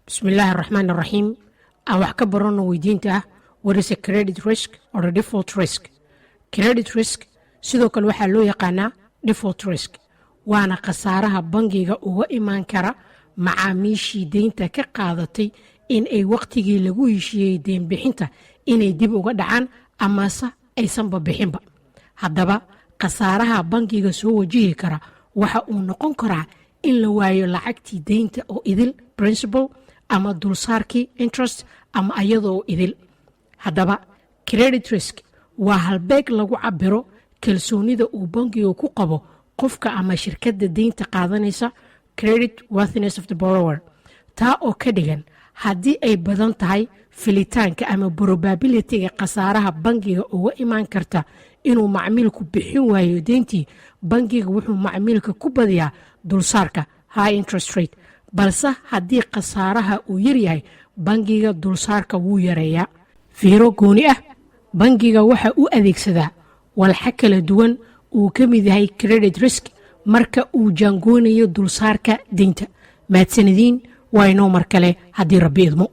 Bismillaahi araxmaan araxiim. Aan wax ka baranno weydiinta ah: "What is a credit risk or a default risk?" Credit risk sidoo kale waxaa loo yaqaanaa default risk, waana khasaaraha bangiga uga imaan kara macaamiishii deynta ka qaadatay in ay wakhtigii lagu heshiiyey deynbixinta inay dib uga dhacaan amase aysanba bixinba. Haddaba, khasaaraha bangiga soo wajihi kara waxa uu noqon karaa in la waayo lacagtii deynta oo idil, principal, ama dulsaarkii, interest, ama ayadoo idil. Haddaba, credit risk waa halbeeg lagu cabiro kalsoonida uu bangiga ku qabo qofka ama shirkadda deynta qaadanaysa, credit worthiness of the borrower. Taa oo ka dhigan, haddii ay badan tahay filitaanka ama probability-ga khasaaraha bangiga uga imaan karta inuu macmiilku bixin waayo deyntii, bangiga wuxuu macmiilka ku badiyaa dulsaarka, high interest rate. Balse haddii khasaaraha uu yaryahay, bangiga dulsaarka wuu yareeyaa. Fiiro gooni ah: bangiga waxa uu adeegsadaa walxa kala duwan uu ka mid yahay credit risk marka uu jaangoonayo dulsaarka deynta. Mahadsanadiin. Waa inoo mar kale haddii Rabbi idmo.